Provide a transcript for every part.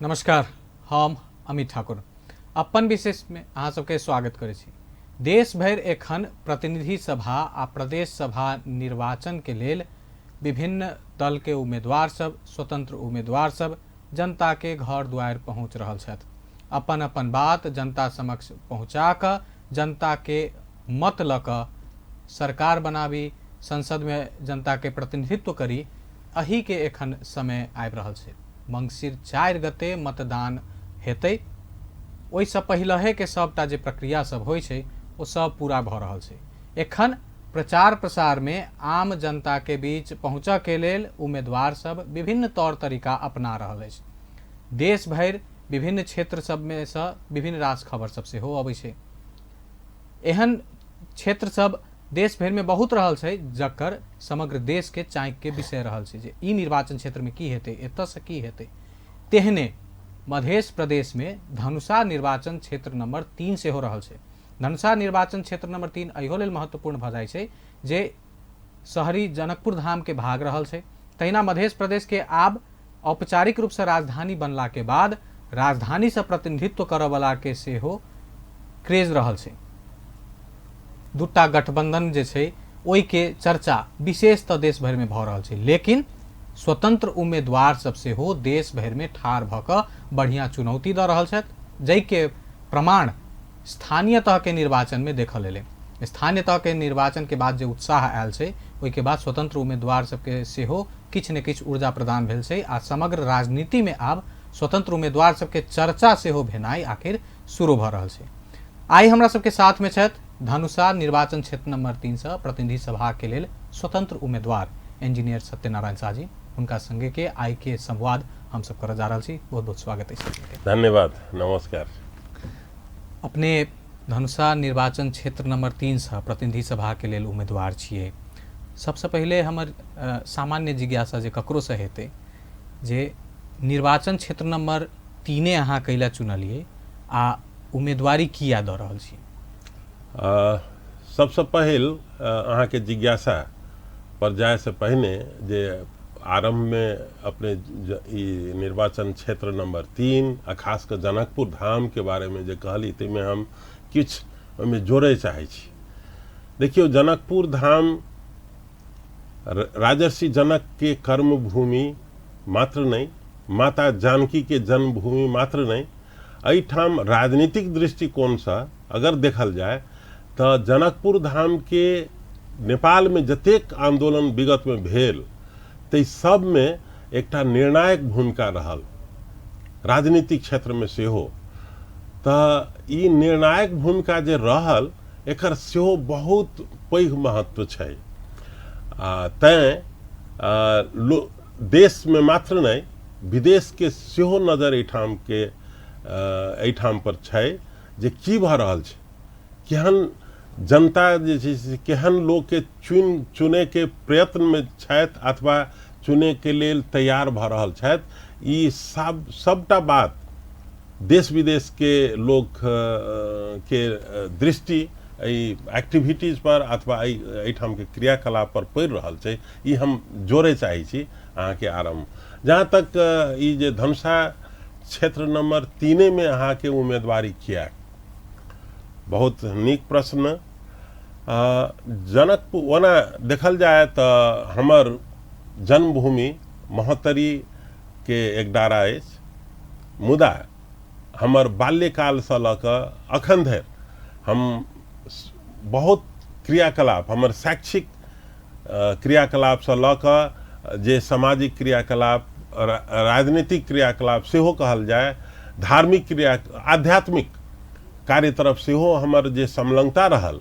नमस्कार, हम अमित ठाकुर अपन विशेष में अहाँ सबके स्वागत करै छी। देश भरि एखन प्रतिनिधि सभा आ प्रदेश सभा निर्वाचन के लेल विभिन्न दल के उम्मीदवार सब, स्वतंत्र उम्मीदवार सब जनता के घर द्वार पहुँच रहल छथि। अपन अपन बात जनता समक्ष पहुँचा कऽ जनता के मत लऽ कऽ सरकार बनाबी, संसद में जनता के प्रतिनिधित्व करी, एही के एखन समय आबि रहल छै। मंगसिर 4 गते मतदान हेतै, ओहिसँ पहिलहे के सबटा जे प्रक्रिया सब होइ छै ओ सब पूरा भऽ रहल छै। एखन प्रचार प्रसार में आम जनता के बीच पहुँचऽ के लेल उम्मीदवार सब विभिन्न तौर तरीका अपना रहल अछि। देश भरि विभिन्न क्षेत्र सब में सँ विभिन्न रास खबर सब सेहो अबै छै। एहन क्षेत्र सब देश भरि में बहुत रहल छै जकर समग्र देश के चाँकि के विषय रहल छै जे ई निर्वाचन क्षेत्र में की हेतै, एतऽ से की हेतै। तेहने मध्य प्रदेश में धनुषा निर्वाचन क्षेत्र नंबर 3 सेहो रहल छै। धनुषा निर्वाचन क्षेत्र नंबर 3 एहो लेल महत्वपूर्ण भऽ जाइ छै जे शहरी जनकपुर धाम के भाग रहल छै। तहिना मध्य प्रदेश के आब औपचारिक रूप से राजधानी बनला के बाद राजधानी से प्रतिनिधित्व करऽ वाला के सेहो क्रेज रहल छै। दूटा गठबंधन जे छै ओहि के चर्चा विशेषतः देश भरि में भऽ रहल छै, लेकिन स्वतंत्र उम्मीदवार सब सेहो देश भरि में ठाढ़ भऽ कऽ बढ़िया चुनौती दऽ रहल छथि, जाहिके प्रमाण स्थानीय तह के निर्वाचन में देखल एलै। स्थानीय तह के निर्वाचन के बाद जे उत्साह आयल छै ओहिके बाद स्वतंत्र उम्मीदवार सबके सेहो किछु ने किछु ऊर्जा प्रदान भेल छै आ समग्र राजनीति में आब स्वतंत्र उम्मीदवार सबके चर्चा सेहो भेनाइ आखिर शुरू भऽ रहल छै। आइ हमरा सबके साथ में छथि धनुषा निर्वाचन क्षेत्र नंबर 3 से प्रतिनिधि सभा के लेल स्वतंत्र उम्मीदवार इंजीनियर सत्यनारायण शाह जी। हुनका संगे के आइ के संवाद हम सब करऽ जा रहल छी। बहुत बहुत स्वागत है। धन्यवाद, नमस्कार। अपने धनुषा निर्वाचन क्षेत्र नंबर 3 से प्रतिनिधि सभा के लेल उम्मीदवार छियै। सबसे पहिले हमर सामान्य जिज्ञासा जे ककरो से हेतै जे निर्वाचन क्षेत्र नंबर 3 अहाँ कैला चुनलियै आ उम्मीदवारी किया दऽ रहल छी? सबसे पहिल अहाँके जिज्ञासा पर जाय से पहिने जे आरंभ में अपने ई निर्वाचन क्षेत्र नंबर 3 आ खास कऽ जनकपुर धाम के बारे में जे कहली ताहिमे हम किछु ओहिमे जोड़य चाहै छी। देखियौ, जनकपुर धाम राजर्षि जनक के कर्मभूमि मात्र नहीं, माता जानकी के जन्मभूमि मात्र नहीं, एहिठाम राजनीतिक दृष्टिकोणसँ अगर देखल जाय तऽ जनकपुर धाम के नेपाल में जतेक आंदोलन विगत में भेल ताहि सब में एकटा निर्णायक भूमिका रहल राजनीतिक क्षेत्र में सेहो। तऽ ई निर्णायक भूमिका जे रहल एकर सेहो बहुत पैघ महत्व छै। आ तैँ देश में मात्र नहीं विदेश के सेहो नजर एहिठाम के एहिठाम पर छै जे की भऽ रहल छै, केहन जनता जे छै से केहन लोकके चुनैके प्रयत्नमे छथि अथवा चुनैके लेल तैयार भऽ रहल छथि। ई सब सबटा बात देश विदेशके लोक के दृष्टि एहि एक्टिविटीज पर अथवा एहिठामके क्रियाकलाप पर पड़ि रहल छै। ई हम जोड़य चाहै छी अहाँके आरम्भ। जहाँ तक ई जे धनुषा क्षेत्र नंबर 3 में अहाँके उम्मीदवारी किएक, बहुत नीक प्रश्न। जनकपुर ओना देखल जाय तऽ हमर जन्मभूमि महोत्तरी के एक डारा अछि, मुदा हमर बाल्यकालसँ लऽ कऽ अखन धरि हम बहुत क्रियाकलाप, हमर शैक्षिक क्रियाकलापसँ लऽ कऽ जे सामाजिक क्रियाकलाप, राजनीतिक क्रियाकलाप सेहो कहल जाय, धार्मिक क्रिया, आध्यात्मिक कार्य तरफ सेहो हमर जे संलग्नता रहल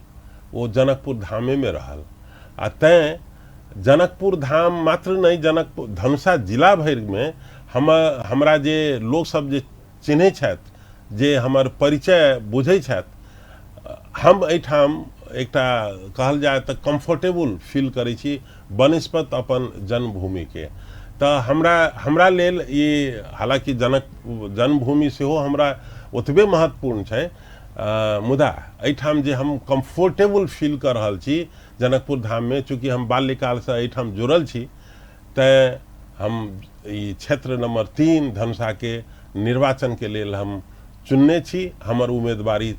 ओ जनकपुर धामेमे रहल। आ तैँ जनकपुर धाम मात्र नहि, जनकपुर धनुषा जिला भरिमे हमरा जे लोकसब जे चिन्है छथि, जे हमर परिचय बुझै छथि, हम एहिठाम एकटा कहल जाय तऽ कम्फर्टेबल फील करै छी बनस्पत अपन जन्मभूमिके। तऽ हमरा लेल ई हालाँकि जन्मभूमि सेहो हमरा ओतबे महत्वपूर्ण छै, मुदा एहिठाम जे हम कम्फर्टेबल फील कऽ रहल छी जनकपुर धाममे, चूँकि हम बाल्यकालसँ एहिठाम जुड़ल छी, तैँ हम ई क्षेत्र नंबर 3 धनुषाके निर्वाचनके लेल हम चुनने छी। हमर उम्मीदवारी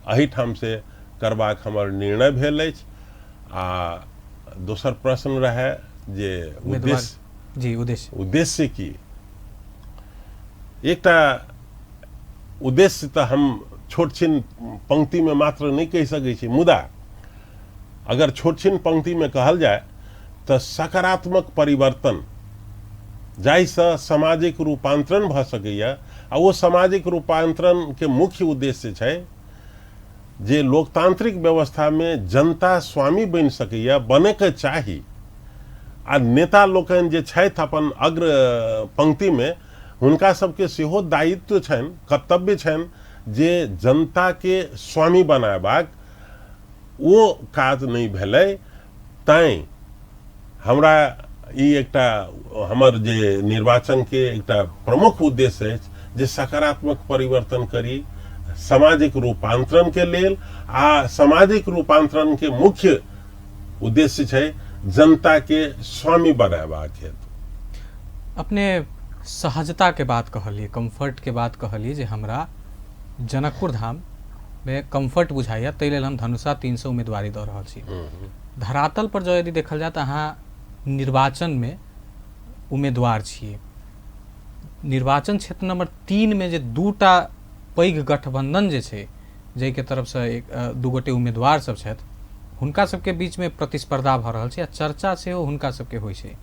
एहिठामसँ करबाक हमर निर्णय भेल अछि। आ दोसर प्रश्न रहै जे उद्देश्य। जी, उद्देश्य। उद्देश्य की? एकटा उद्देश्य तऽ हम छोट छिन पंक्तिमे मात्र नहि कहि सकै छी, मुदा अगर छोट छिन पंक्तिमे कहल जाय तऽ सकारात्मक परिवर्तन जाहिसँ सामाजिक रूपांतरण भऽ सकैए, आ ओ सामाजिक रूपांतरणके मुख्य उद्देश्य छै जे लोकतांत्रिक व्यवस्थामे जनता स्वामी बनि सकैए, बनैके चाही। आ नेता लोकनि जे छथि अपन अग्र पंक्तिमे, हुनका सबके सेहो दायित्व छनि, कर्तव्य छनि जे जनताके स्वामी बनायबाक। ओ काज नहि भेलै, तैँ हमरा ई एकटा हमर जे निर्वाचनके एकटा प्रमुख उद्देश्य अछि जे सकारात्मक परिवर्तन करी सामाजिक रूपांतरणके लेल। आ सामाजिक रूपांतरणके मुख्य उद्देश्य छै जनताके स्वामी बनायबाक हेतु। अपने सहजता के बात कहलिए, कंफर्ट के बात कहलिए जे हमरा जनकपुर धाम में कंफर्ट बुझाइए, ताहि लेल हम धनुषा 3 सौ उम्मीदवारी दऽ रहल छी। धरातल पर जँ यदि देखल जाय तऽ अहाँ निर्वाचनमे उम्मीदवार छियै। निर्वाचन क्षेत्र नंबर 3 मे जे दूटा पैघ गठबंधन जे छै, जाहिके तरफसँ एक दू गोटे उम्मीदवार सब छथि, हुनका सबके बीचमे प्रतिस्पर्धा भऽ रहल छै आ चर्चा सेहो हुनका सबके होइ छै।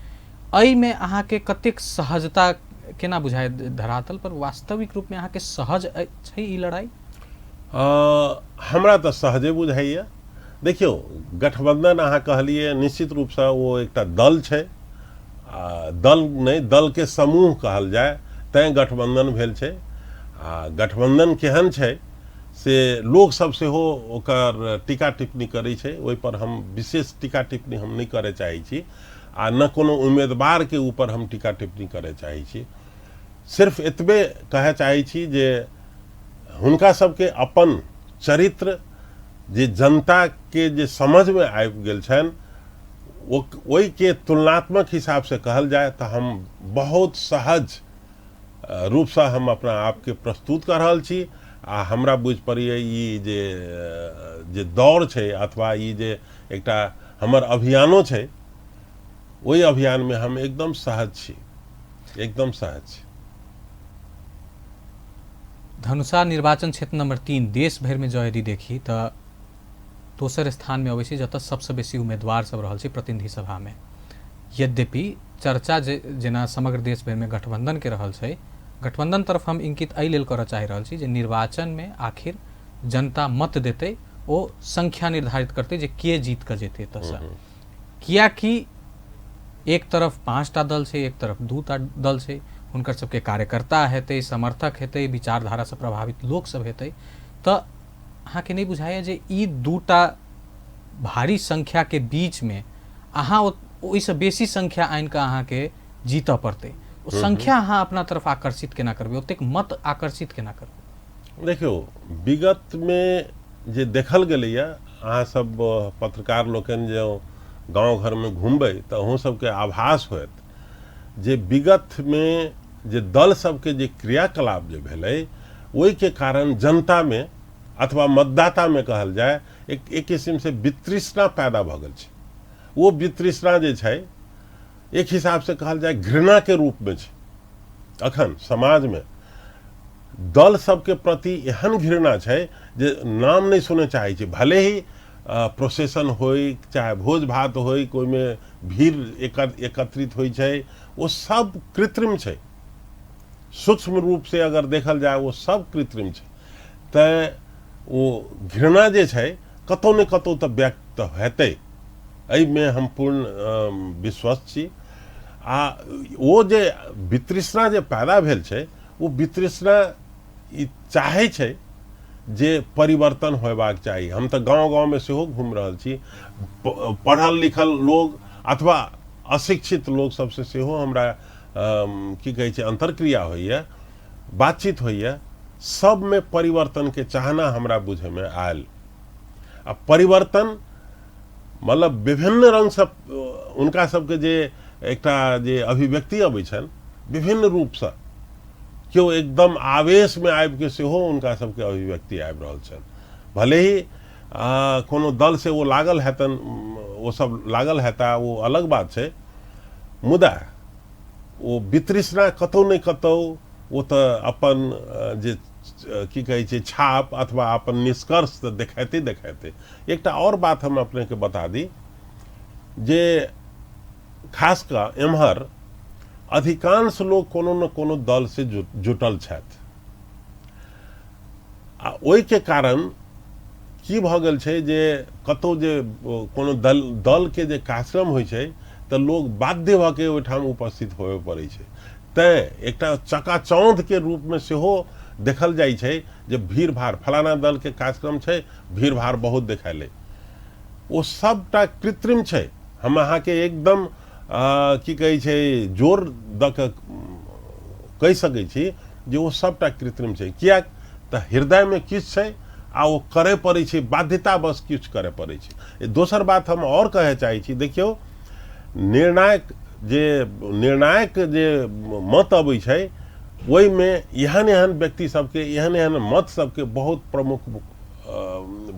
एहिमे अहाँके कतेक सहजता केना बुझाय? धरातल पर वास्तविक रूपमे अहाँके सहज छै ई लड़ाइ? हमरा तऽ सहजे बुझाइए। देखियौ, गठबन्धन अहाँ कहलियै, निश्चित रूपसँ ओ एकटा दल छै, आ दल नहि, दलके समूह कहल जाय, तैँ गठबन्धन भेल छै। आ गठबन्धन केहन छै से लोकसभ सेहो ओकर टीका टिप्पणी करै छै, ओहिपर हम विशेष टीका टिप्पणी हम नहि करय चाहै छी, आ न कोनो उम्मीदवारके ऊपर हम टीका टिप्पणी करय चाहै छी। सिर्फ एतबे कहय चाहै छी जे हुनका सबके अपन चरित्र जे जनताके जे समझमे आबि गेल छनि, ओ ओहिके तुलनात्मक हिसाबसँ कहल जाय तऽ हम बहुत सहज रूपसँ हम अपना आपके प्रस्तुत कऽ रहल छी। आ हमरा बुझि पड़ैए ई जे जे दौड़ छै अथवा ई जे एकटा हमर अभियानो छै, ओहि अभियानमे हम एकदम सहज छी, एकदम सहज छी। धनुषा निर्वाचन क्षेत्र नंबर 3 देश भरिमे जँ यदि देखी तऽ दोसर स्थानमे अबै छै, जतऽ सबसँ बेसी उम्मीदवार सब रहल छै प्रतिनिधि सभामे। यद्यपि चर्चा जे जेना समग्र देश भरिमे गठबंधनके रहल छै, गठबंधन तरफ हम इंकित एहि लेल करऽ चाहि रहल छी जे निर्वाचनमे आखिर जनता मत देतै, ओ संख्या निर्धारित करतै जे के जीत कऽ जेतै एतऽसँ। कियाकि एक तरफ 5टा दल छै, एक तरफ 2टा दल छै, हुनकर सबके कार्यकर्ता हेतै, समर्थक हेतै, विचारधारासँ प्रभावित लोक सब हेतै। तऽ अहाँके नहि बुझाइए जे ई 2टा भारी संख्याके बीचमे अहाँ ओहिसँ बेसी संख्या आनि कऽ अहाँके जीतऽ पड़तै? ओ संख्या अहाँ अपना तरफ आकर्षित केना करबै? ओतेक मत आकर्षित केना करबै? देखियौ, विगतमे जे देखल गेलैए, अहाँसभ पत्रकार लोकनि जे गाँव घरमे घुमबै तऽ अहूँ सबके आभास होयत जे विगतमे जे दल सबके जे क्रियाकलाप जे भेलै, ओहिके कारण जनतामे अथवा मतदातामे कहल जाय एक एक किसिमसँ वितृष्णा पैदा भऽ गेल छै। ओ वितृष्णा जे छै, एक हिसाबसँ कहल जाय घृणाके रूपमे छै। अखन समाजमे दल सबके प्रति एहन घृणा छै जे नाम नहि सुनय चाहै छै। भले ही प्रोसेसन होइ चाहे भोज भात होइ, ओहिमे भीड़ एकत्रित होइ छै, ओ सब कृत्रिम छै। सूक्ष्म रूपसँ अगर देखल जाय, ओ सब कृत्रिम छै। तैँ ओ घृणा जे छै कतहु ने कतहु तऽ व्यक्त हेतै, एहिमे हम पूर्ण विश्वस्त छी। आ ओ जे वितृष्णा जे पैदा भेल छै, ओ वितृष्णा ई चाहै छै जे परिवर्तन होयबाक चाही। हम तऽ गाँव गाँवमे सेहो घुमि रहल छी, पढ़ल लिखल लोग अथवा अशिक्षित लोग सबसँ सेहो हमरा की कहै छै अन्तर्क्रिया होइए, बातचीत होइए। सबमे परिवर्तनके चाहना हमरा बुझैमे आयल। आ परिवर्तन मतलब विभिन्न रङ्गसँ हुनका सबके जे एकटा जे अभिव्यक्ति अबै छनि विभिन्न रूपसँ, केओ एकदम आवेशमे आबिके सेहो हुनका सबके अभिव्यक्ति आबि रहल छनि। भले ही कोनो दल से ओ लागल हेतनि, ओ सब लागल हेता, ओ अलग बात छै, मुदा ओ वितृष्णा कतौ नहि कतौ ओ तऽ अपन जे की कहै छै छाप अथवा अपन निष्कर्ष तऽ देखाइते देखाइते। एकटा आओर बात हम अपनेके बता दी जे खास कऽ एम्हर अधिकांश लोक कोनो ने कोनो दल से जुटल छथि आ ओहिके कारण की भऽ गेल छै जे कतहु जे कोनो दलके जे कार्यक्रम होइ छै तऽ लोक बाध्य भऽ के ओहिठाम उपस्थित होबय पड़ै छै। तैँ एकटा चकाचौंधके रूपमे सेहो देखल जाइ छै जे भीड़ भाड़ फलाना दलके कार्यक्रम छै, भीड़ भाड़ बहुत देखायलै। ओ सबटा कृत्रिम छै। हम अहाँके एकदम की कहै छै जोर दऽ कऽ कहि सकै छी जे ओ सबटा कृत्रिम छै। किएक तऽ हृदयमे किछु छै आ ओ करय पड़ै छै, बाध्यतावश किछु करय पड़ै छै। दोसर बात हम आओर कहय चाहै छी, देखियौ निर्णायक जे मत अबै छै ओहिमे एहन एहन व्यक्ति सबके एहन एहन मत सबके बहुत प्रमुख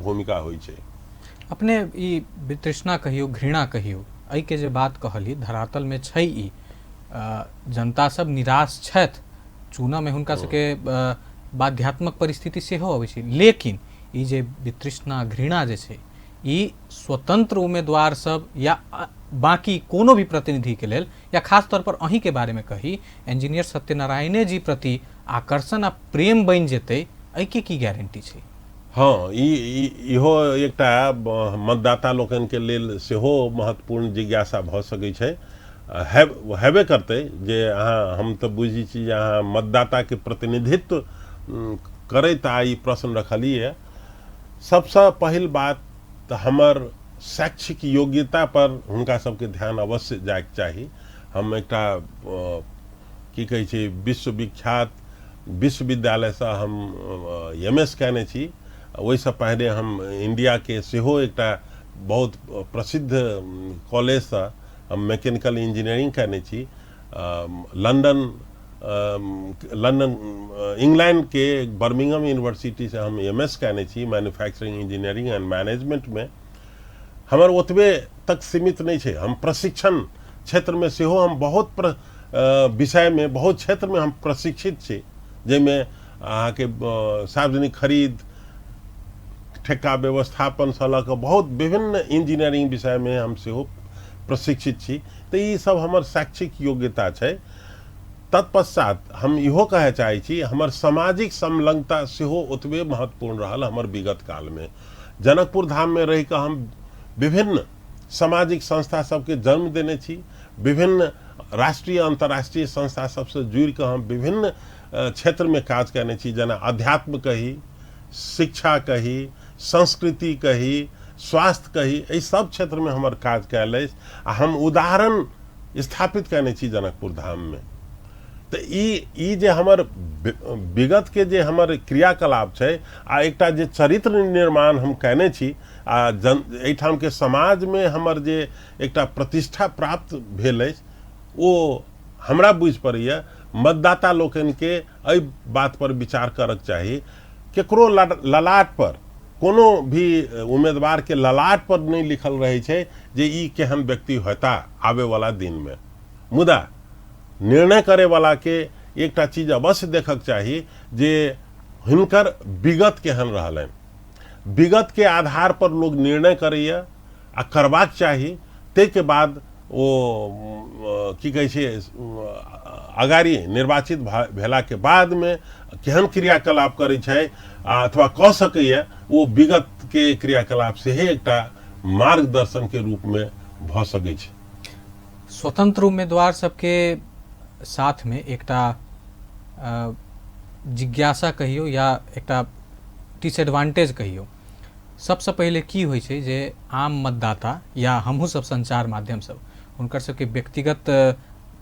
भूमिका होइ छै। अपने ई वितृष्णा कहियौ, घृणा कहियौ, एहिके जे बात कहली, धरातलमे छै ई जनता सब निराश छथि, चुनऽमे हुनका सबके बाध्यात्मक परिस्थिति सेहो अबै छै, लेकिन ई जे वितृष्णा घृणा जे छै ई स्वतंत्र उम्मीदवार सब या बाकी कोनो भी प्रतिनिधिके लेल या खास तौर पर अहीँके बारेमे कही, इंजीनियर सत्यनारायणे जी प्रति आकर्षण आ प्रेम बनि जेतै, एहिके की गारंटी छै? हँ, इहो एकटा मतदाता लोकनिके लेल सेहो महत्वपूर्ण जिज्ञासा भऽ सकै छै, हेबे करतै जे अहाँ, हम तऽ बुझै छी जे अहाँ मतदाताके प्रतिनिधित्व करैत आ ई प्रश्न रखलियै। सबसँ पहिल बात तऽ हमर शैक्षिक योग्यता पर हुनका सबके ध्यान अवश्य जाइके चाही। हम एकटा की कहै छै विश्वविख्यात विश्वविद्यालयसँ हम एम एस कयने छी। ओहिसँ पहिने हम इण्डियाके सेहो एकटा बहुत प्रसिद्ध कॉलेजसँ हम मैकेनिकल इंजीनियरिंग कयने छी। लंदन लंदन इंग्लैंडके बर्मिंघम यूनिवर्सिटीसँ हम एम एस कयने छी मैन्युफैक्चरिंग इंजीनियरिंग एंड मैनेजमेंटमे। हमर ओतबे तक सीमित नहि छै, हम प्रशिक्षण क्षेत्रमे सेहो हम बहुत विषयमे बहुत क्षेत्रमे हम प्रशिक्षित छी, जाहिमे अहाँके सार्वजनिक खरीद ठेक्का व्यवस्थापनसँ लऽ कऽ बहुत विभिन्न इंजीनियरिंग विषयमे हम सेहो प्रशिक्षित छी। तऽ ई सब हमर शैक्षिक योग्यता छै। तत्पश्चात हम इहो कहय चाहै छी, हमर सामाजिक संलग्नता सेहो ओतबे महत्वपूर्ण रहल हमर विगत कालमे। जनकपुर धाममे रहिकऽ हम विभिन्न सामाजिक संस्था सबके जन्म देने छी, विभिन्न राष्ट्रीय अन्तर्राष्ट्रीय संस्था सबसँ जुड़िकऽ हम विभिन्न क्षेत्रमे काज कयने छी, जेना अध्यात्म कही, शिक्षा कही, संस्कृति कही, स्वास्थ्य कही, एहि सब क्षेत्रमे हमर काज कयल अछि आ हम उदाहरण स्थापित कयने छी जनकपुर धाममे। तऽ ई जे हमर विगतके जे हमर क्रियाकलाप छै आ एकटा जे चरित्र निर्माण हम कयने छी आ जन एहिठामके समाजमे हमर जे एकटा प्रतिष्ठा प्राप्त भेल अछि, ओ हमरा बुझि पड़ैए मतदाता लोकनिके एहि बातपर विचार करक चाही। केकरो ललाट पर कोनो भी उम्मीदवारके ललाट पर नहि लिखल रहै छै जे ई केहन व्यक्ति हेता आबैवला दिनमे, मुदा निर्णय करैवलाके एकटा चीज अवश्य देखक चाही जे हिनकर विगत केहन रहलनि। विगतके आधार पर लोक निर्णय करैए आ करबाक चाही, ताहिके बाद ओ की कहै छै अगाड़ी निर्वाचित भेलाके बादमे केहन क्रियाकलाप करै छै अथवा कऽ सकैए, ओ विगतके क्रियाकलाप सेहे एकटा मार्गदर्शनके रूपमे भऽ सकै छै। स्वतंत्र उम्मीदवार सबके साथमे एकटा जिज्ञासा कहियौ या एकटा डिसएडवांटेज कहियौ, सबसँ पहिले की होइ छै जे आम मतदाता या हमहूँ सब सञ्चार माध्यम सब हुनकर सबके व्यक्तिगत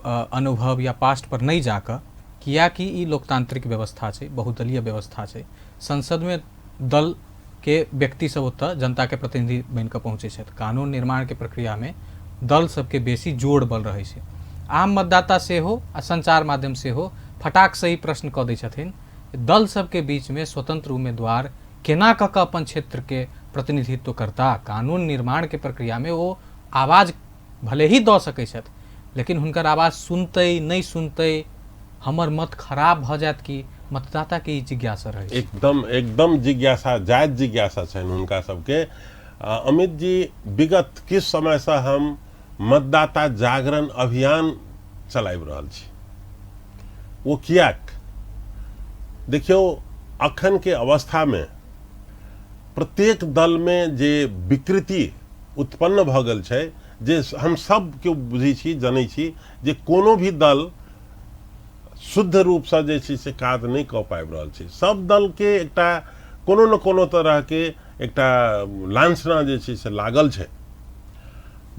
अनुभव या पास्ट पर नहि जाकऽ, कियाकि ई लोकतांत्रिक व्यवस्था छै, बहुदलीय व्यवस्था छै, संसदमे दलके व्यक्ति सब ओतऽ जनताके प्रतिनिधि बनिकऽ पहुँचै छथि, कानून निर्माणके प्रक्रियामे दल सबके बेसी जोड़ बल रहै छै। आम मतदाता सेहो आ सञ्चार माध्यम सेहो फटाक से ई प्रश्न कऽ दै छथिन, दल सबके बीचमे स्वतंत्र उम्मीदवार केना कऽ कऽ अपन क्षेत्रके प्रतिनिधित्व करता? कानून निर्माणके प्रक्रियामे ओ आवाज भले ही दऽ सकै छथि, लेकिन हुनकर आवाज सुनतै नहि सुनतै, हमर मत खराब भऽ जायत कि? मतदाताके ई जिज्ञासा रहै छै। एकदम एकदम जिज्ञासा, जायज जिज्ञासा छनि हुनका सबके। अमित जी, विगत किछु समयसँ हम मतदाता जागरण अभियान चलाबि रहल छी। ओ किएक? देखियौ, अखनके अवस्थामे प्रत्येक दलमे जे विकृति उत्पन्न भऽ गेल छै, जे हम सब केओ बुझै छी, जनै छी जे कोनो भी दल शुद्ध रूपसँ जे छै से काज नहि कऽ पाबि रहल छै। सब दलके एकटा कोनो ने कोनो तरहके एकटा लाञ्छना जे छै से लागल छै।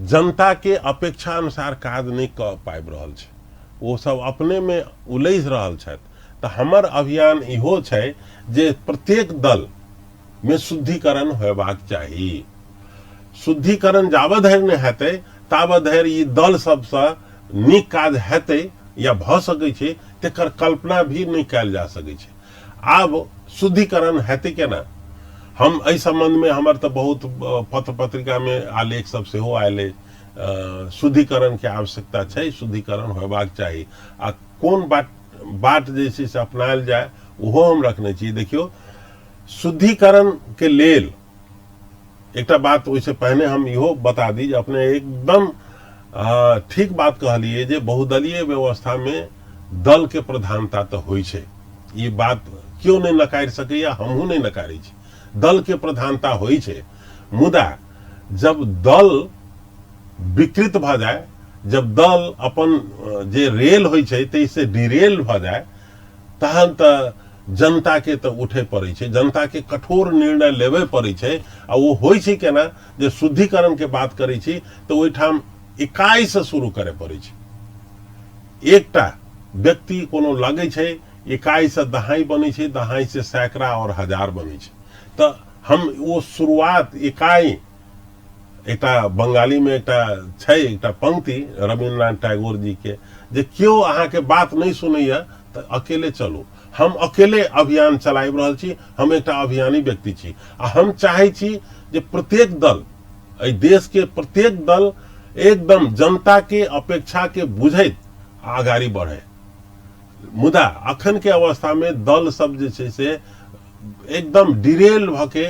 जनताके अपेक्षा अनुसार काज नहि कऽ पाबि रहल छै, ओ सब अपनेमे उलझि रहल छथि। तऽ हमर अभियान इहो छै जे प्रत्येक दलमे शुद्धिकरण होयबाक चाही। शुद्धिकरण जाबत धरि नहि हेतै ताबत धरि ई दल सबसँ नीक काज हेतै या भऽ सकै छै तेकर कल्पना भी नहि कयल जा सकै छै। आब शुद्धिकरण हेतै केना? हम एहि सम्बन्धमे हमर तऽ बहुत पत्र पत्रिकामे आलेख सब सेहो आयल अछि। शुद्धिकरणके आवश्यकता छै, शुद्धिकरण होयबाक चाही आ कोन बाट बाट जे छै से अपनायल जाय ओहो हम रखने छी। देखियौ, शुद्धिकरणके लेल एकटा बात ओहिसँ पहिने हम इहो बता दी जे अपने एकदम ठीक बात कहलियै जे बहुदलीय व्यवस्थामे दलके प्रधानता तऽ होइ छै। ई बात केओ नहि नकारि सकैए, हमहूँ नहि नकारै छी। दलके प्रधानता होइ छै, मुदा जब दल विकृत भऽ जाय, जब दल अपन जे रेल होइ छै ताहिसँ डिरेल भऽ जाय, तहन तऽ जनताके तऽ उठै पड़ै छै, जनताके कठोर निर्णय लेबे पड़ै छै। आ ओ होइ छै केना? जे शुद्धिकरणके बात करै छी तऽ ओहिठाम इकाइसँ शुरू करय पड़ै छै। एकटा व्यक्ति कोनो लगै छै, इकाइसँ दहाइ बनै छै, दहाइसँ सैकड़ा आओर हजार बनै छै। तऽ हम ओ शुरुआत इकाइ, एकटा बंगालीमे एकटा छै एकटा पंक्ति रविन्द्रनाथ टैगोर जीके, जे केओ अहाँके बात नहि सुनैए तऽ अकेले चलू। हम अकेले अभियान चलाबि रहल छी, हम एकटा अभियानी व्यक्ति छी आ हम चाहै छी जे प्रत्येक दल, एहि देशके प्रत्येक दल एकदम जनताके अपेक्षाके बुझैत अगाडि बढ़े। मुदा अखनके अवस्थामे दल सब जे छै से एकदम डिरेल भऽ के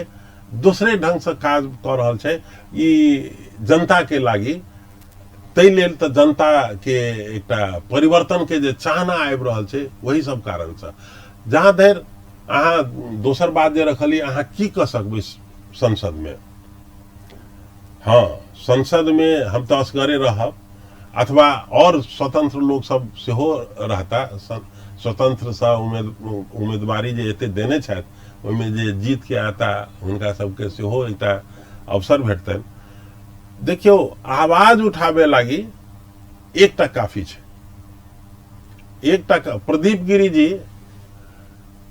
दोसरे ढङ्गसँ काज कऽ रहल छै ई जनताके लागि। ताहि लेल तऽ जनताके एकटा परिवर्तनके जे चाहना आबि रहल छै ओही सब कारणसँ। जहाँ धरि अहाँ दोसर बात जे रखलियै, अहाँ की कऽ सकबै संसदमे? हँ, संसदमे हम तऽ असगरे रहब अथवा आओर स्वतंत्र लोक सब सेहो रहता। स्वतंत्रसँ उम्मीदवारी जे एते देने छथि ओहिमे जे जीत के आता हुनका सबके सेहो एकटा अवसर भेटतनि। देखियौ, आवाज उठाबे लागी एकटा काफी छै। एकटा प्रदीप गिरी जी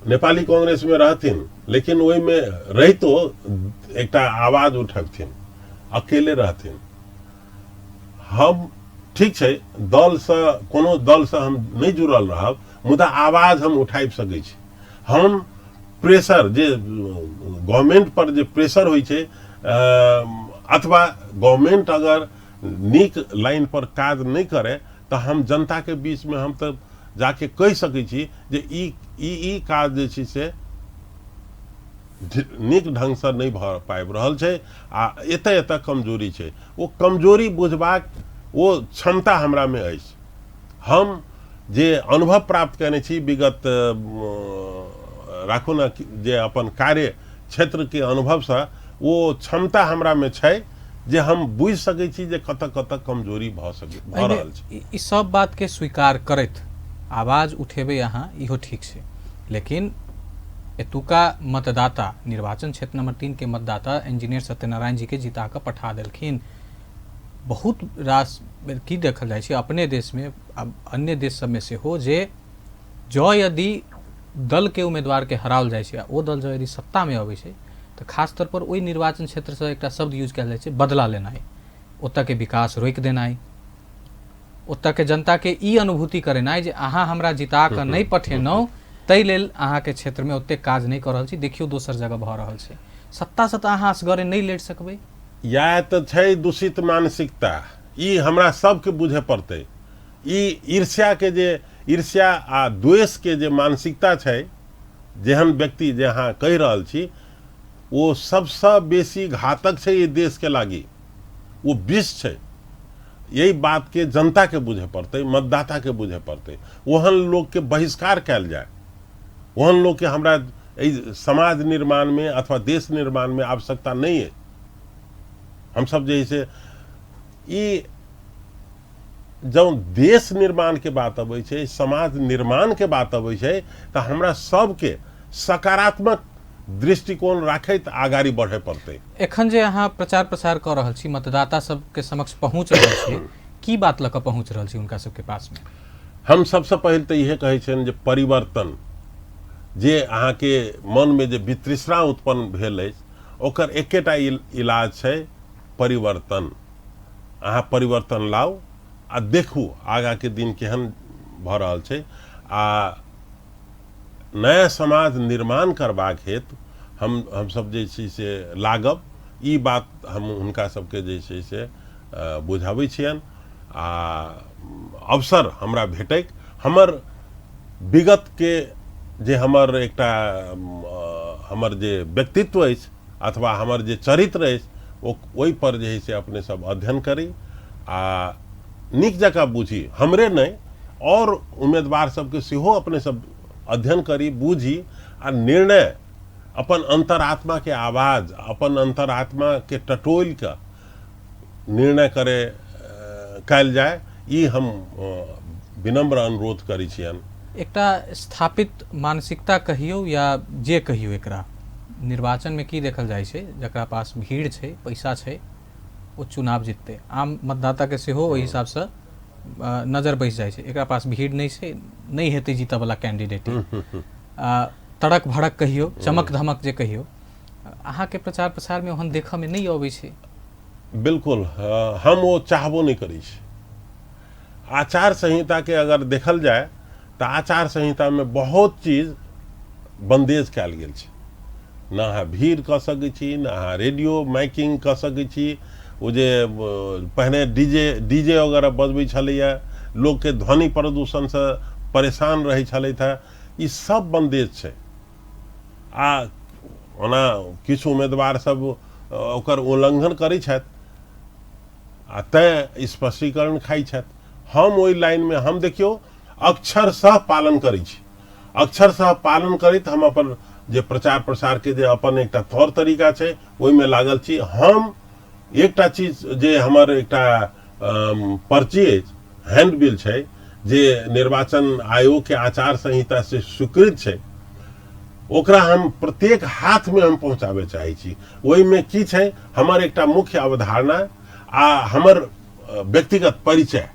नेपाली कांग्रेस में रहथिन, लेकिन ओहिमे रहितो एकटा आवाज उठबथिन, अकेले रहथिन। हम ठीक छै दलसँ, कोनो दलसँ हम नहि जुड़ल रहब, मुदा आवाज हम उठाबि सकै छी। हम प्रेशर जे गवर्नमेंट पर जे प्रेशर होइ छै, अथवा गवर्नमेंट अगर नीक लाइन पर काज नहि करे तऽ हम जनताके बीचमे हम तऽ जाके कहि सकै छी जे ई ई ई काज जे छै से नीक ढङ्गसँ नहि भऽ पाबि रहल छै आ एतऽ एतऽ कमजोरी छै। ओ कमजोरी बुझबाक ओ क्षमता हमरामे अछि। हम जे अनुभव प्राप्त कयने छी विगत, राखू ने जे अपन कार्य क्षेत्रके अनुभवसँ, ओ क्षमता हमरामे छै जे हम बुझि सकै छी जे कतऽ कतऽ कमजोरी भऽ सकै भऽ रहल छै। ई सब बातके स्वीकार करैत आवाज उठेबै अहाँ, इहो ठीक छै, लेकिन एतुका मतदाता, निर्वाचन क्षेत्र नंबर 3 के मतदाता इंजीनियर सत्यनारायण जी के जिता कऽ पठा देलखिन। बहुत रास की देखल जाइ छै अपने देशमे आ अन्य देश सबमे सेहो जे जँ यदि दलके उम्मीदवारके हराओल जाइ छै आ ओ दल जँ यदि सत्तामे अबै छै तऽ खास तौर पर ओहि निर्वाचन क्षेत्रसँ एकटा शब्द यूज कयल जाइ छै, बदला लेनाइ, ओतऽके विकास रोकि देनाइ, ओतऽके जनताके ई अनुभूति करेनाइ जे अहाँ हमरा जिता कऽ नहि पठेलहुँ ताहि लेल अहाँके क्षेत्रमे ओतेक काज नहि कऽ रहल छी, देखियौ दोसर जगह भऽ रहल छै। सत्तासँ तऽ अहाँ असगरे नहि लड़ि सकबै। इएह तऽ छै दूषित मानसिकता। ई हमरा सबके बुझय पड़तै। ई ईर्ष्याके जे ईर्ष्या आ द्वेषके जे मानसिकता छै, जेहन व्यक्ति जे अहाँ कहि रहल छी, ओ सबसँ बेसी घातक छै एहि देशके लागि। ओ विष छै। एहि बातके जनताके बुझय पड़तै, मतदाताके बुझय पड़तै। ओहन लोकके बहिष्कार कयल जाय। ओहन लोकके हमरा एहि समाज निर्माणमे अथवा देश निर्माणमे आवश्यकता नहि अछि। हमसब जे है से ई जँ देश निर्माणके बात अबै छै, समाज निर्माणके बात अबै छै, तऽ हमरा सबके सकारात्मक दृष्टिकोण राखैत आगाड़ी बढ़य पड़तै। एखन जे अहाँ प्रचार प्रसार कऽ रहल छी, मतदाता सबके समक्ष पहुँच रहल छी, की बात लऽ कऽ पहुँच रहल छी हुनका सबके पासमे? हम सबसँ पहिल तऽ इहे कहै छियनि जे परिवर्तन जे अहाँके मनमे जे वितृष्णा उत्पन्न भेल अछि, ओकर एकेटा इलाज छै, परिवर्तन। अहाँ परिवर्तन लाउ आ देखू आगाँके दिन केहन भऽ रहल छै। आ नया समाज निर्माण करबाक हेतु हमसब जे छै से लागब, ई बात हम हुनका सबके जे छै से बुझाबै छियनि। आ अवसर हमरा भेटैक, हमर विगतके जे हमर एकटा हमर जे व्यक्तित्व अछि अथवा हमर जे चरित्र अछि, ओ ओहिपर जे है से अपने सब अध्ययन करी आ नीक जकाँ बुझी। हमरे नहि, आओर उम्मीदवार सबके सेहो अपने सब अध्ययन करी, बूझी आ निर्णय अपन अंतरात्माके आवाज, अपन अंतरात्माके टटोलि कऽ निर्णय करे कयल जाय, ई हम विनम्र अनुरोध करै छियनि। एकटा स्थापित मानसिकता कहियौ या जे कहियौ, एकरा निर्वाचनमे की देखल जाइ छै, जकरा पास भीड़ छै, पैसा छै, ओ चुनाव जिततै। आम मतदाताके सेहो ओहि हिसाबसँ नजर बैस जाइ छै, एकरा पास भीड़ नहि छै, नहि हेतै जीतऽवला कैंडिडेट। तड़क भड़क कहियौ, चमक धमक जे कहियौ, अहाँके प्रचार प्रसारमे ओहन देखऽमे नहि अबै छै। बिल्कुल, हम ओ चाहबो नहि करै छी। आचार संहिताके अगर देखल जाय तऽ आचार संहितामे बहुत चीज बन्देज कयल गेल छै। ने अहाँ भीड़ कऽ सकै छी, ने अहाँ रेडियो माइकिंग कऽ सकै छी। ओ जे पहिने डीजे वगैरह बजबै छलैए, लोकके ध्वनि प्रदूषणसँ परेशान रहै छलथि हेँ, ई सब बन्देज छै। आ ओना किछु उम्मीदवार सब ओकर उल्लंघन करै छथि आ तैँ स्पष्टीकरण खाइ छथि। हम ओहि लाइनमे हम देखियौ अक्षरशः पालन करै छी। अक्षरशः पालन करैत हम अपन जे प्रचार प्रसारके जे अपन एकटा तौर तरीका छै ओहिमे लागल छी। हम एकटा चीज जे हमर एकटा पर्ची अछि, हैंडबिल छै, जे निर्वाचन आयोगके आचार संहिता से स्वीकृत छै, ओकरा हम प्रत्येक हाथमे हम पहुँचाबय चाहै छी। ओहिमे की छै, हमर एकटा मुख्य अवधारणा आ हमर व्यक्तिगत परिचय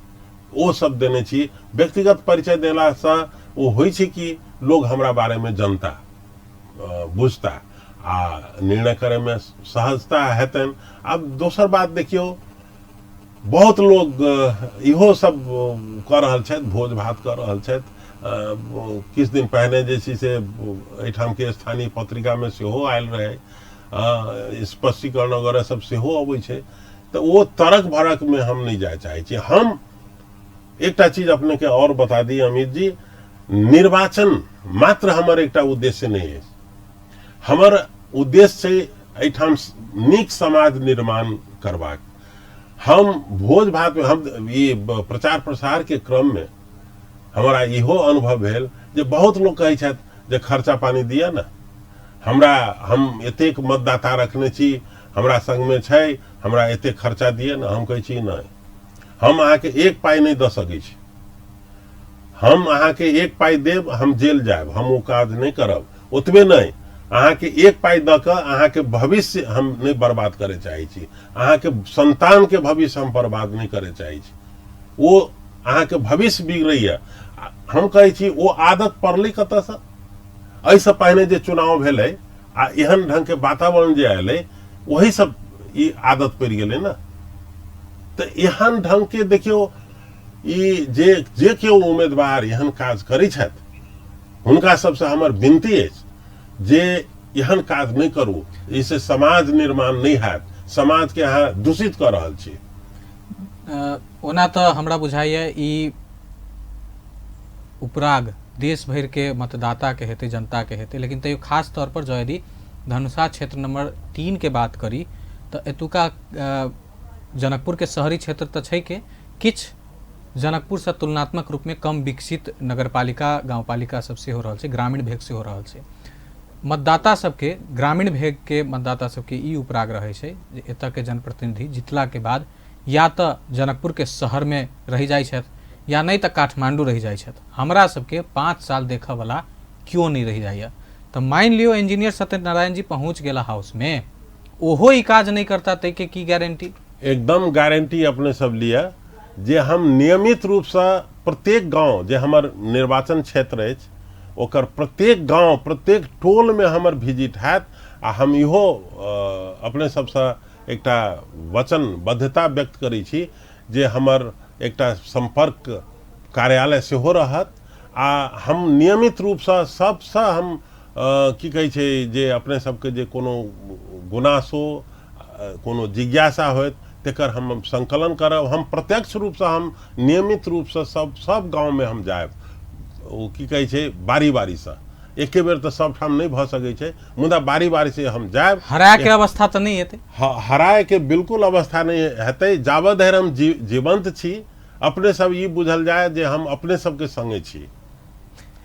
ओ सब देने छी। व्यक्तिगत परिचय देलासँ ओ होइ छै कि लोग हमरा बारेमे जनता, बुझता आ निर्णय करैमे सहजता हेतनि। आब दोसर बात देखियौ, बहुत लोग इहो सब कऽ रहल छथि, भोज भात कऽ रहल छथि। किछु दिन पहिने जे छै से एहिठामके स्थानीय पत्रिकामे सेहो आयल रहै, स्पष्टीकरण वगैरह सब सेहो अबै छै। तऽ ओ तड़क भड़कमे हम नहि जाय चाहै छी। हम एकटा चीज अपनेके आओर बता दी अमित जी, निर्वाचन मात्र हमर एकटा उद्देश्य नहि अछि। हमर उद्देश्य छै एहिठाम नीक समाज निर्माण करबाक। हम भोज भातमे हम ई प्रचार प्रसारके क्रममे हमरा इहो अनुभव भेल जे बहुत लोक कहै छथि जे खर्चा पानी दिअ ने हमरा, हम एतेक मतदाता रखने छी, हमरा संगमे छै, हमरा एतेक खर्चा दिअ ने। हम कहै छी नहि, हम अहाँके एक पाइ नहि दऽ सकै छी। हम अहाँके एक पाइ देब, हम जेल जायब, हम ओ काज नहि करब। ओतबे नहि, अहाँके एक पाइ दऽ कऽ अहाँके भविष्य हम नहि बर्बाद करय चाहै छी, अहाँके संतानके भविष्य हम बर्बाद नहि करय चाहै छी। ओ अहाँके भविष्य बिगड़ैया। हम कहै छी ओ आदत पड़लै कतऽसँ? एहिसँ पहिने जे चुनाव भेलै आ एहन ढङ्गके वातावरण जे अयलै, ओही सब ई आदत पड़ि गेलै ने। तऽ एहन ढङ्गके देखियौ ई जे जे केओ उम्मीदवार एहन काज करै छथि हुनका सबसँ हमर विनती अछि जे एहन काज नहि करू, एहिसँ समाज निर्माण नहि हैत, समाजके अहाँ दूषित कऽ रहल छी। ओना तऽ हमरा बुझाइए ई उपराग देश भरिके मतदाताके हेतै, जनताके हेतै, लेकिन तैयो खास तौर पर जँ यदि धनुषा क्षेत्र नंबर 3 के बात करी तऽ एतुका जनकपुरके शहरी क्षेत्र तऽ छै के किछु जनकपुरसँ तुलनात्मक रूपमे कम विकसित नगरपालिका गाउँपालिका सब सेहो रहल छै, ग्रामीण भेग सेहो रहल छै। मतदाता सबके ग्रामीण भेगके मतदाता सबके ई उपराग रहै छै जे एतऽके जनप्रतिनिधि जितलाके बाद या तऽ जनकपुरके शहरमे रहि जाइ छथि या नहि तऽ काठमाण्डू रहि जाइ छथि, हमरा सबके 5 साल देखऽवला केओ नहि रहि जाइए। तऽ मानि लियौ इंजीनियर सत्यनारायण जी पहुँच गेला हाउसमे, ओहो ई काज नहि करता ताहिके की गारंटी? एकदम गारंटी अपने सब लिअ जे हम नियमित रूपसँ प्रत्येक गाँव जे हमर निर्वाचन क्षेत्र अछि ओकर प्रत्येक गाँव प्रत्येक टोलमे हमर विजिट हैत आ हम इहो अपने सबसँ एकटा वचनबद्धता व्यक्त करै छी जे हमर एकटा सम्पर्क कार्यालय सेहो रहत आ हम नियमित रूपसँ सबसँ हम की कहै छै जे अपने सबके जे कोनो गुनासो कोनो जिज्ञासा होयत तकर हम संकलन करब। हम प्रत्यक्ष रूपसँ हम नियमित रूपसँ सब सब गाँवमे हम जायब, ओ की कहै छै बारी बारीसँ, एके बेर तऽ सबठाम नहि भऽ सकै छै मुदा बारी बारीसँ हम जायब। हरायके अवस्था तऽ नहि हेतै? हरायके बिल्कुल अवस्था नहि हेतै। जाबत धरि हम जीवंत छी अपने सब ई बुझल जाय जे हम अपने सबके संगे छी,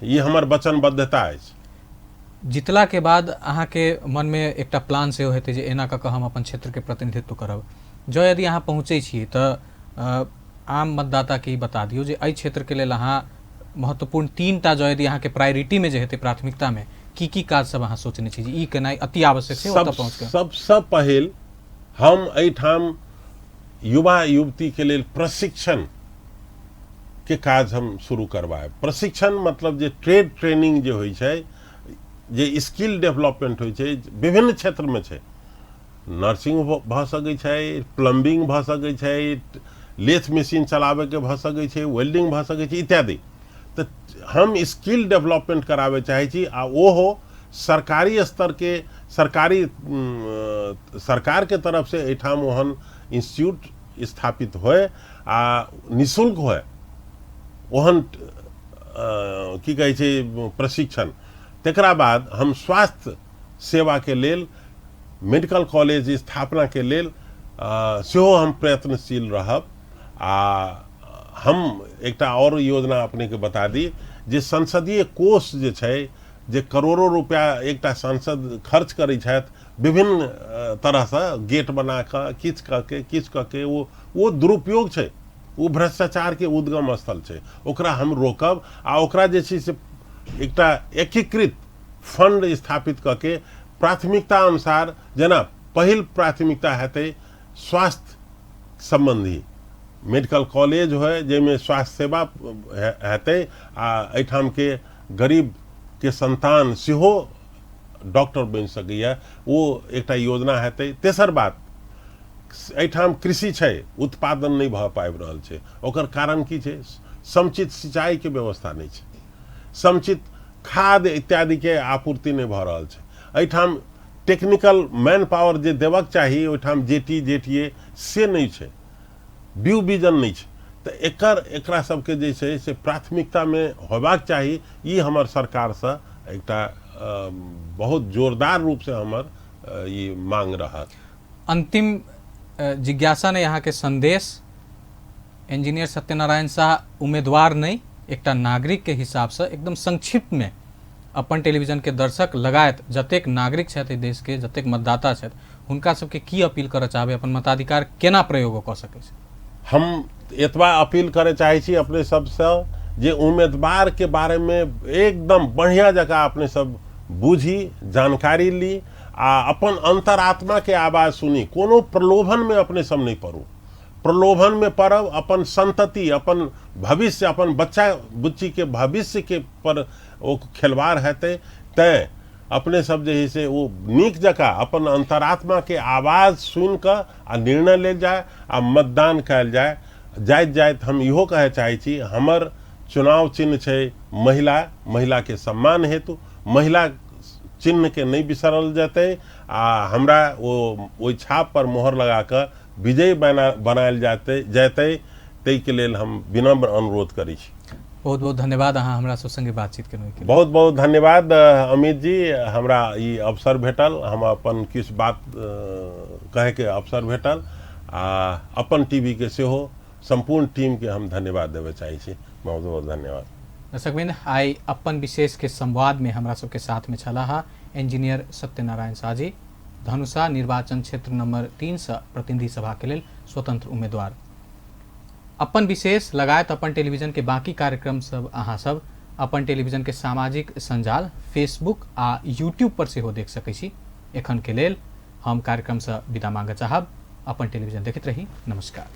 ई हमर वचनबद्धता अछि। जितलाके बाद अहाँके मनमे एकटा प्लान सेहो हेतै जे एना कऽ कऽ हम अपन क्षेत्रके प्रतिनिधित्व करब। जँ यदि अहाँ पहुँचै छी तऽ आम मतदाताके ई बता दियौ जे एहि क्षेत्रके लेल अहाँ महत्वपूर्ण 3टा जँ यदि अहाँके प्रायोरिटीमे जे हेतै प्राथमिकतामे की की काज सब अहाँ सोचने छी जे ई केनाइ अति आवश्यक छै ओतऽ पहुँच कऽ? सबसँ पहिल हम एहिठाम युवा युवतीके लेल प्रशिक्षण के काज हम शुरू करवायब। प्रशिक्षण मतलब जे ट्रेड ट्रेनिंग जे होइ छै, जे स्किल डेवलपमेंट होइ छै विभिन्न क्षेत्रमे छै, नर्सिंग भऽ सकै छै, प्लम्बिंग भऽ सकै छै, लेथ मशीन चलाबैके भऽ सकै छै, वेल्डिंग भऽ सकै छै इत्यादि। तऽ हम स्किल डेवलपमेंट कराबै चाहै छी आ ओहो सरकारी स्तरके सरकारी सरकारके तरफसँ एहिठाम ओहन इंस्टीट्यूट स्थापित होय आ निःशुल्क होय ओहन की कहै छै प्रशिक्षण। तकरा बाद हम स्वास्थ्य सेवाके लेल मेडिकल कॉलेज स्थापनाके लेल सेहो हम प्रयत्नशील रहब। आ हम एकटा आओर योजना अपनेके बता दी जे संसदीय कोष जे छै जे करोड़ों रुपया एकटा सांसद खर्च करै छथि विभिन्न तरहसँ गेट बना कऽ किछु कऽ के किछु कऽ के, ओ दुरुपयोग छै, ओ भ्रष्टाचारके उद्गम स्थल छै। ओकरा हम रोकब आ ओकरा जे छै से एकटा एकीकृत फंड स्थापित कऽ के प्राथमिकता अनुसार, जेना पहिल प्राथमिकता हेतै स्वास्थ्य सम्बन्धी मेडिकल कॉलेज होय जाहिमे स्वास्थ्य सेवा हेतै आ एहिठामके गरीबके संतान सेहो डॉक्टर बनि सकैए, ओ एकटा योजना हेतै। तेसर बात, एहिठाम कृषि छै, उत्पादन नहि भऽ पाबि रहल छै, ओकर कारण की छै? समुचित सिंचाइके व्यवस्था नहि छै, समुचित खाद इत्यादिके आपूर्ति नहि भऽ रहल छै। एहिठाम टेक्निकल मैन पावर जे देबक चाही ओहिठाम जेटी जेटीए से नहि छै, व्यू विजन नहि छै। तऽ एकरा सबके जे छै से प्राथमिकतामे होयबाक चाही। ई हमर सरकारसँ एकटा बहुत जोरदार रूपसँ हमर ई मांग रहत। अंतिम जिज्ञासा नहि, अहाँके संदेश इंजीनियर सत्यनारायण शाह उम्मीदवार नहि, एकटा नागरिक के हिसाबसँ एकदम संक्षिप्त में अपन टेलीविजन के दर्शक लगायत जतेक नागरिक छथि एहि देश के, जतेक मतदाता छथि, हुनका सबके की अपील करऽ चाहबै, अपन मताधिकार केना प्रयोग कऽ सकै छै? हम एतबा अपील करय चाहै छी अपने सबसँ जे उम्मीदवार के बारे में एकदम बढ़िया जकाँ अपने सब बुझी, जानकारी ली आ अपन अंतरात्मा के आवाज सुनी। कोनो प्रलोभन में अपने सब नहीं पड़ू। प्रलोभन में पड़ब अपन संतति, अपन भविष्य, अपन बच्चा बुच्ची के भविष्य के पर ओ खेलवाड़ हेतै। तैं अपने सब जे है से ओ नीक जकाँ अपन अंतरात्मा के आवाज सुनि कऽ आ निर्णय लेल जाय आ मतदान कयल जाय। जाइत जाइत हम इहो कहय चाहै छी, हमर चुनाव चिन्ह छै महिला, महिलाके सम्मान हेतु महिला चिन्हके नहि बिसरल जेतै आ हमरा ओ ओहि छाप पर मोहर लगा कऽ विजयी बनायल जेतै, ताहिके लेल हम विनम्र अनुरोध करै छी। बहुत बहुत धन्यवाद अहाँ हमरा सब संगे बातचीत केलहुँ। बहुत बहुत धन्यवाद अमित जी, हमरा ई अवसर भेटल, हम अपन किछु बात कहैके अवसर भेटल आ अपन टीवी के सेहो सम्पूर्ण टीम के हम धन्यवाद देबय चाहै छी। बहुत बहुत धन्यवाद। दर्शकवृंद, आइ अपन विशेष के संवाद में हमरा सबके साथ में छलाह इंजीनियर सत्यनारायण शाह जी, धनुषा निर्वाचन क्षेत्र नंबर 3 से प्रतिनिधि सभा के लेल स्वतंत्र उम्मीदवार। अपन विशेष लगायत अपन टेलीविजन के बाकी कार्यक्रम सब अहाँ सब अपन टेलीविजन के सामाजिक संजाल फेसबुक आ यूट्यूब पर सेहो देख सकै छी। एखन के लेल हम कार्यक्रम से विदा मांगऽ चाहब। अपन टेलीविजन देखैत रही। नमस्कार।